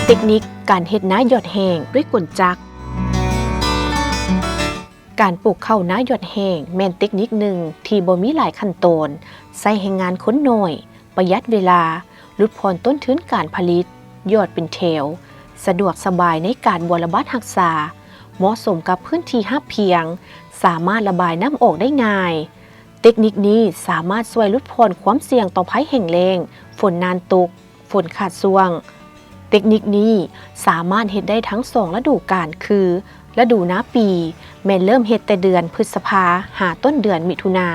ເຕັກນິກການເຮັດນາຢອດແຫ້ງດ້ວຍກົນຈັກ. ການປູກເຂົ້ານາຢອດແຫ້ງແມ່ນເຕັກນິກໜຶ່ງທີ່ບໍ່ມີຫຼາຍຂັ້ນຕອນ, ໃຊ້ແຮງງານຄົນໜ້ອຍ, ປະຢັດເວລາ, ຫຼຸດຜ່ອນຕົ້ນທຶນການຜະລິດ, ຢອດເປັນແຖວ, ສະດວກສະບາຍໃນການບົວລະບັດຮັກສາ, ເໝາະສົມກັບພື້ນທີ່ຮັບພຽງ, ສາມາດລະບາຍນ້ຳອອກໄດ້ງ່າຍ. ເຕັກນິກນີ້ສາມາດຊ່ວຍຫຼຸດຜ່ອນຄວາມສ່ຽງຕໍ່ໄພແຫ້ງແລ້ງ, ຝົນນານຕົກ, ຝົນຂາດຊ່ວງ. ເຕັກນິກນີ້ສາມາດເຮັດໄດ້ທັງສອງລະດູການ ຄື ລະດູນາປີ ແມ່ນເລີ່ມເຮັດແຕ່ເດືອນພຶດສະພາ ຫາຕົ້ນເດືອນມິຖຸນາ,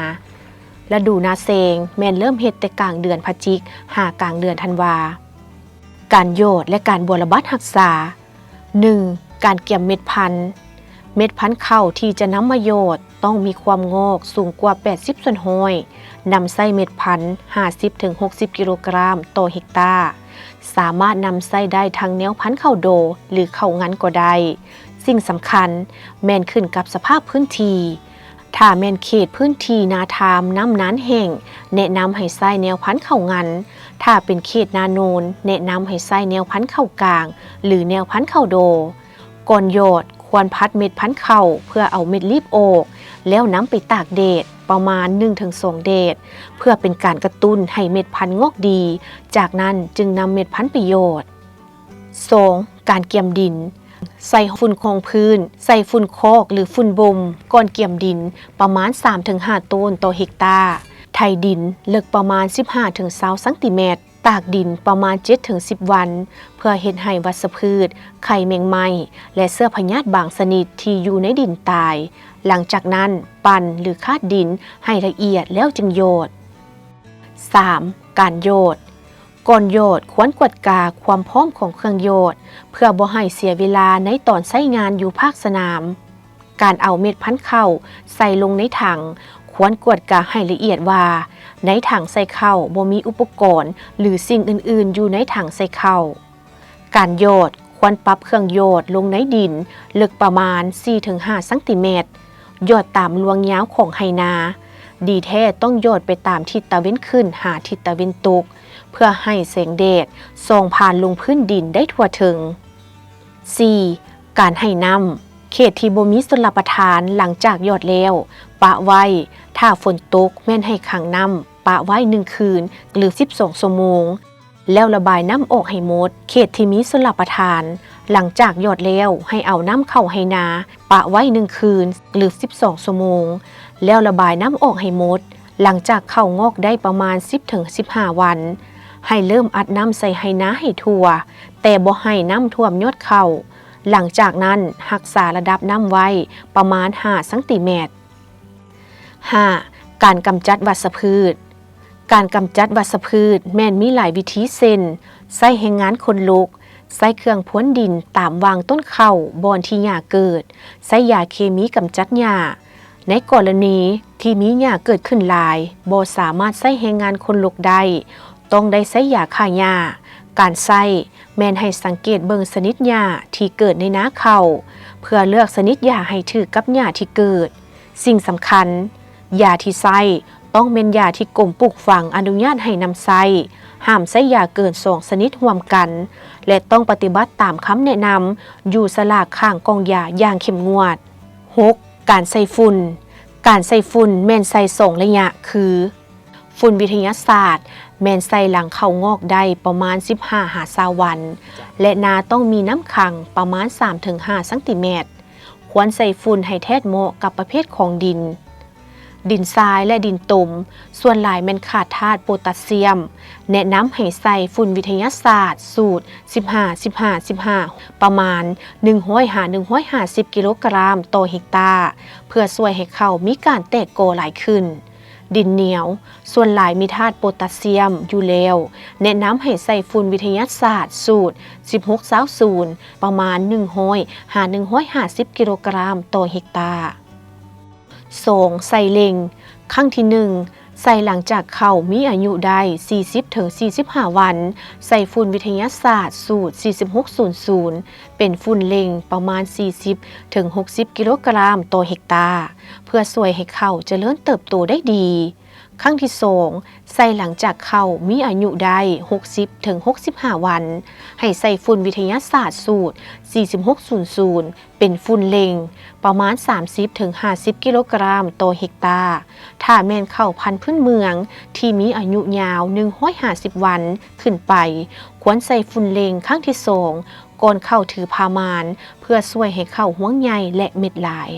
ລະດູນາແຊງ ແມ່ນເລີ່ມເຮັດແຕ່ກາງເດືອນພະຈິກ ຫາກາງເດືອນທັນວາ. ການຢອດ ແລະ ການບົວລະບັດຮັກສາ. ໜຶ່ງ. ການກຽມເມັດພັນ. ເມັດພັນເຂົ້າທີ່ຈະນຳມາຢອດ ຕ້ອງມີຄວາມງອກສູງກວ່າແປດສິບສ່ວນຮ້ອຍ, ນຳໃຊ້ເມັດພັນຫ້າສິບເຖິງຫົກສິບກິໂລກຣາມຕໍ່ເຮັກຕາ. ສາມາດນຳໃຊ້ໄດ້ທັງແນວພັນເຂົ້າດໍ ຫຼື ເຂົ້າງັນກໍໄດ້. ສິ່ງສຳຄັນແມ່ນຂຶ້ນກັບສະພາບພື້ນທີ່. ຖ້າແມ່ນເຂດພື້ນທີ່ນາທາມ ນ້ຳນານແຫ້ງ, ແນະນຳໃຫ້ໃຊ້ແນວພັນເຂົ້າງັນ. ຖ້າເປັນເຂດນາໂນນ, ແນະນຳໃຫ້ໃຊ້ແນວພັນເຂົ້າກາງ ຫຼື ແນວພັນເຂົ້າດໍ. ກ່ອນຢອດ, ຄວນຜັດເມັດພັນເຂົ້າເພື່ອເອົາເມັດລີບອອກ, ແລ້ວນຳໄປຕາກແດດປະມານໜຶ່ງເຖິງສອງແດດ ເພື່ອເປັນການກະຕຸ້ນໃຫ້ເມັດພັນງອກດີ, ຈາກນັ້ນຈຶ່ງນຳເມັດພັນໄປຢອດ. ສອງ. ການກຽມດິນ. ໃສ່ຝຸ່ນຮອງພື້ນ, ໃສ່ຝຸ່ນຄອກ ຫຼື ຝຸ່ນບົ່ມ ກ່ອນກຽມດິນປະມານສາມເຖິງຫ້າໂຕນຕໍ່ເຮັກຕາ. ໄຖດິນເລິກປະມານສິບຫ້າເຖິງຊາວຊັງຕີແມັດ. ຕາກດິນປະມານເຈັດເຖິງສິບວັນ ເພື່ອເຮັດໃຫ້ວັດຊະພືດ, ໄຂ່ແມງໄມ້ ແລະ ເຊື້ອພະຍາດບາງຊະນິດທີ່ຢູ່ໃນດິນຕາຍ. ຫຼັງຈາກນັ້ນ, ປັ່ນ ຫຼື ຄາດດິນໃຫ້ລະອຽດແລ້ວຈຶ່ງຢອດ. ສາມ. ການຢອດ. ກ່ອນຢອດຄວນກວດກາຄວາມພ້ອມຂອງເຄື່ອງຢອດ ເພື່ອບໍ່ໃຫ້ເສຍເວລາໃນຕອນໃຊ້ງານຢູ່ພາກສະໜາມ. ການເອົາເມັດພັນເຂົ້າໃສ່ລົງໃນຖັງ ຄວນກວດກາໃຫ້ລະອຽດວ່າ ໃນຖັງໃສ່ເຂົ້າບໍ່ມີອຸປະກອນ ຫຼື ສິ່ງອື່ນໆຢູ່ໃນຖັງໃສ່ເຂົ້າ. ການຢອດ ຄວນປັບເຄື່ອງຢອດລົງໃນດິນເລິກປະມານສີ່ເຖິງຫ້າຊັງຕີແມັດ. ຢອດຕາມລວງຍາວຂອງໄຮ່ນາ. ດີແທ້ຕ້ອງຢອດໄປຕາມທິດຕາເວັນຂຶ້ນຫາທິດຕາເວັນຕົກ ເພື່ອໃຫ້ແສງແດດສ່ອງຜ່ານລົງພື້ນດິນໄດ້ທົ່ວເຖິງ. ສີ່. ການໃຫ້ນ້ຳ. ເຂດທີ່ບໍ່ມີຊົນລະປະທານ ຫຼັງຈາກຢອດແລ້ວ ປະໄວ້. ຖ້າຝົນຕົກແມ່ນໃຫ້ຂັງນ້ຳປະໄວ້ໜຶ່ງຄືນ ຫຼື ສິບສອງຊົ່ວໂມງ ແລ້ວລະບາຍນ້ຳອອກໃຫ້ໝົດ. ເຂດທີ່ມີຊົນລະປະທານ ຫຼັງຈາກຢອດແລ້ວໃຫ້ເອົານ້ຳເຂົ້າໄຮ່ນາປະໄວ້ໜຶ່ງຄືນ ຫຼື ສິບສອງຊົ່ວໂມງ ແລ້ວລະບາຍນ້ຳອອກໃຫ້ໝົດ. ຫຼັງຈາກເຂົ້າງອກໄດ້ປະມານສິບເຖິງສິບຫ້າວັນ ໃຫ້ເລີ່ມອັດນ້ຳໃສ່ໄຮ່ນາໃຫ້ທົ່ວ, ແຕ່ບໍ່ໃຫ້ນ້ຳຖ້ວມຍອດເຂົ້າ. ຫຼັງຈາກນັ້ນຮັກສາລະດັບນ້ຳໄວ້ປະມານຫ້າຊັງຕີແມັດ. ຫ້າ. ການກຳຈັດວັດຊະພືດ. ການກຳຈັດວັດຊະພືດແມ່ນມີຫຼາຍວິທີ ເຊັ່ນ ໃຊ້ແຮງງານຄົນລົກ, ໃຊ້ເຄື່ອງພຣວນດິນຕາມຫວ່າງຕົ້ນເຂົ້າບ່ອນທີ່ຫຍ້າເກີດ, ໃຊ້ຢາເຄມີກຳຈັດຫຍ້າ. ໃນກໍລະນີທີ່ມີຫຍ້າເກີດຂຶ້ນຫຼາຍ, ບໍ່ສາມາດໃຊ້ແຮງງານຄົນລົກໄດ້, ຕ້ອງໄດ້ໃຊ້ຢາຂ້າຫຍ້າ. ການໃຊ້ແມ່ນໃຫ້ສັງເກດເບິ່ງຊະນິດຫຍ້າທີ່ເກີດໃນນາເຂົ້າ ເພື່ອເລືອກຊະນິດຢາໃຫ້ຖືກກັບຫຍ້າທີ່ເກີດ. ສິ່ງສຳຄັນ, ຢາທີ່ໃຊ້ຕ້ອງແມ່ນຢາທີ່ກົມປູກຝັງອະນຸຍາດໃຫ້ນຳໃຊ້, ຫ້າມໃຊ້ຢາເກີນສອງຊະນິດຮ່ວມກັນ ແລະ ຕ້ອງປະຕິບັດຕາມຄຳແນະນຳຢູ່ສະຫຼາກຂ້າງກ່ອງຢາຢ່າງເຂັ້ມງວດ. ຫົກ. ການໃສ່ຝຸ່ນ. ການໃສ່ຝຸ່ນແມ່ນໃສ່ສອງໄລຍະ ຄື ຝຸ່ນວິທະຍາສາດ ແມ່ນໃສ່ຫຼັງເຂົ້າງອກໄດ້ປະມານສິບຫ້າຫາຊາວວັນ ແລະ ນາຕ້ອງມີນ້ຳຂັງປະມານສາມເຖິງຫ້າຊັງຕີແມັດ. ຄວນໃສ່ຝຸ່ນໃຫ້ແທດເໝາະກັບປະເພດຂອງດິນ. ດິນຊາຍ ແລະ ດິນຕົມ ສ່ວນຫຼາຍແມ່ນຂາດທາດໂປຕາຊຽມ. ແນະນຳໃຫ້ໃສ່ຝຸ່ນວິທະຍາສາດສູດສິບຫ້າ ສິບຫ້າ ສິບຫ້າ ປະມານໜຶ່ງຮ້ອຍຫາໜຶ່ງຮ້ອຍຫ້າສິບກິໂລກຣາມຕໍ່ເຮັກຕາ ເພື່ອຊ່ວຍໃຫ້ເຂົ້າມີການແຕກກໍຫຼາຍຂຶ້ນ. ດິນໜຽວ ສ່ວນຫຼາຍມີທາດໂປຕາຊຽມຢູ່ແລ້ວ, ແນະນຳໃຫ້ໃສ່ຝຸ່ນວິທະຍາສາດສູດສິບຫົກ ຊາວສູນ ປະມານໜຶ່ງຮ້ອຍຫາໜຶ່ງຮ້ອຍຫ້າສິບກິໂລກຣາມຕໍ່ເຮັກຕາ. ສອງ. ໃສ່ເລັ່ງ. ຄັ້ງທີໜຶ່ງ ໃສ່ຫຼັງຈາກເຂົ້າມີອາຍຸໄດ້ສີ່ສິບເຖິງສີ່ສິບຫ້າວັນ, ໃສ່ຝຸ່ນວິທະຍາສາດສູດສີ່ສິບຫົກ ສູນສູນ ເປັນຝຸ່ນເລັ່ງປະມານສີ່ສິບເຖິງຫົກສິບກິໂລກຣາມຕໍ່ເຮັກຕາ ເພື່ອຊ່ວຍໃຫ້ເຂົ້າຈະເລີນເຕີບໂຕໄດ້ດີ. ຄັ້ງທີສອງ ໃສ່ຫຼັງຈາກເຂົ້າມີອາຍຸໄດ້ຫົກສິບເຖິງຫົກສິບຫ້າວັນ, ໃຫ້ໃສ່ຝຸ່ນວິທະຍາສາດສູດ ສີ່ສິບຫົກສູນສູນ ເປັນຝຸ່ນເລັ່ງ ປະມານ ສາມສິບເຖິງຫ້າສິບກິໂລກຣາມຕໍ່ເຮັກຕາ. ຖ້າແມ່ນເຂົ້າພັນພື້ນເມືອງທີ່ມີອາຍຸຍາວ ໜຶ່ງຮ້ອຍຫ້າສິບວັນຂຶ້ນໄປ ຄວນໃສ່ຝຸ່ນເລັ່ງຄັ້ງທີສອງ ກ່ອນເຂົ້າຖືພາມານ ເພື່ອຊ່ວຍໃຫ້ເຂົ້າຮວງໃຫຍ່ ແລະ ເມັດຫຼາຍ.